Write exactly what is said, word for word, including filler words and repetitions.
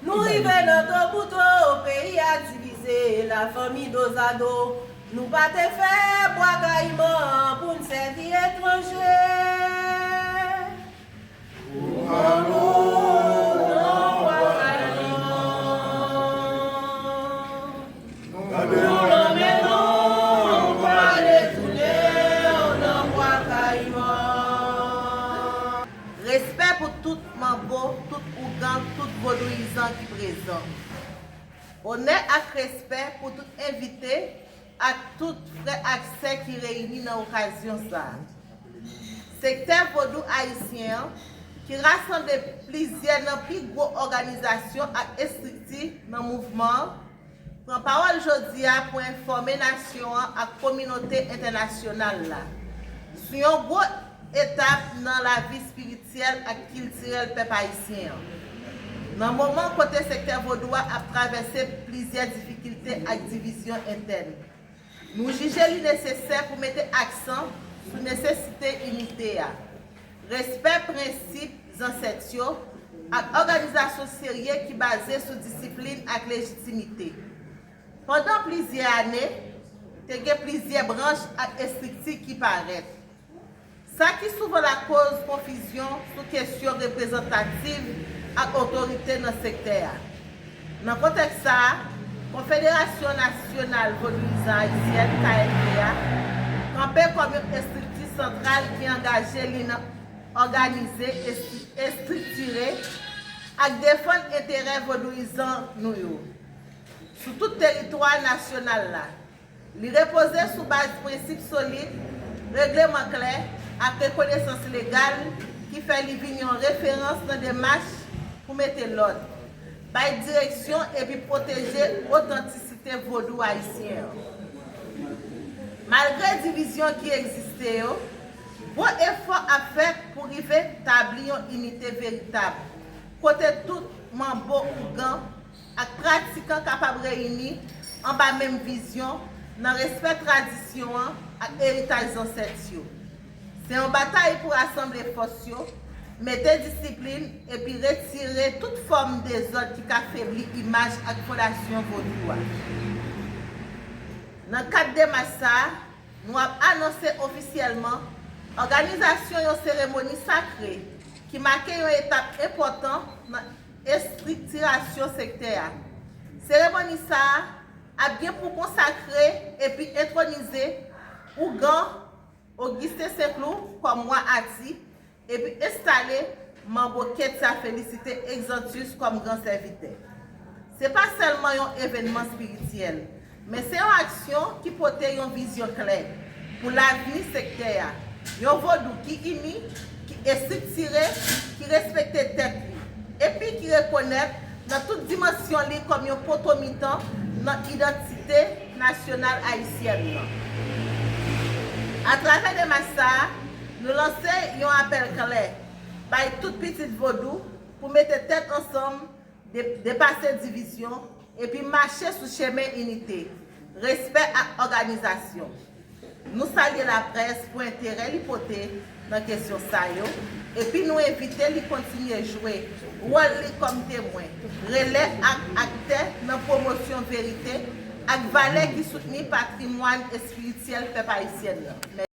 Nou rive nan tobouto, peyi a divize, lafanmi dozado. Nou pa te fè Bwa Kayiman pou n sèvi etranje. Pou nou nan Bwa Kayiman. Nou lonmen nou pa retounen nan Bwa Kayiman. Respè pou tout manbo, tout ougan, tout vodouyizan ki prezan. Onè ak respè pou tout envite ak tout frè ak sè ki reyini nan okazyon sa a. Sektè vodou ayisyen an, ki rasanble plizyè nan pi gwo òganizasyon ak estrikti nan mouvman an, pran pawòl jodi a pou enfòme nasyon an ak kominote entènasyonal la sou yon gwo etap nan lavi espirityèl ak kiltirèl pèp ayisyen an. Nan moman kote sektè vodou a ap travèse plizyè difikilte ak divizyon entèn, nou jije li nesesè pou mete aksan sou nesesite inite a, respè prensip zansèt yo, ak òganizasyon serye ki baze sou disiplin ak lejitimite. Pandan plizyè ane, te gen plizyè branch ak estrikti ki parèt, sa ki souvan lakòz konfizyon sou kesyon reprezantativ ak otorite nan sektè a. Nan kontèks sa a, Konfederasyon Nasyonal Vodouyizan Ayisyèn, K N V A, kanpe kòm yon estrikti santral ki angaje li nan òganize, estri-, estriktire, ak defann enterè vodouyizan nou yo sou tout teritwa nasyonal la. Li repoze sou baz prensip solid, regleman klè, ak rekonesans legal ki fè li vin yon referans nan demach pou mete lòd, bay direksyon epi pwoteje otantisite vodou ayisyen an. Malgre divizyon ki egziste yo, gwo efò ap fèt pou rive tabli yon inite veritab, kote tout manbo ougan ak pratikan kapab reyini anba menm vizyon nan respè tradisyon an ak eritaj zansèt yo. Se yon batay pou rasanble fòs yo, mete disiplin, epi retire tout fòm dezòd ki ka febli imaj ak fondasyon vodou a. Nan kad demach sa a, nou ap anonse ofisyèlman òganizasyon yon seremoni sakre ki make yon etap enpòtan nan estriktirasyon sektè a. Seremoni sa a ap gen pou konsakre epi entwonize ougan Augustin Saint-Cloud kòm wa Ati, epi enstale manbo Ketia Félicité Exantus kòm gran sèvitè. Se pa sèlman yon evènman espirityèl, men se yon aksyon ki pote yon vizyon klè pou lavni sektè a, yon vodou ki ini, ki estriktire, ki respekte tèt li, epi ki rekonèt nan tout dimansyon li kòm yon potomitan nan idantite nasyonal ayisyèn nan. Atravè demach sa a, nou lanse yon apèl klè bay tout pitit vodou pou mete tèt ansanm, de-, depase divizyon, epi mache sou chemen inite, respè ak òganizasyon. Nou salye laprès pou enterè li pote nan kesyon sa yo, epi nou envite li kontinye jwe wòl li kòm temwen, relè ak aktè nan pwomosyon verite ak valè ki soutni patrimwàn espirityèl pèp ayisyèn nan.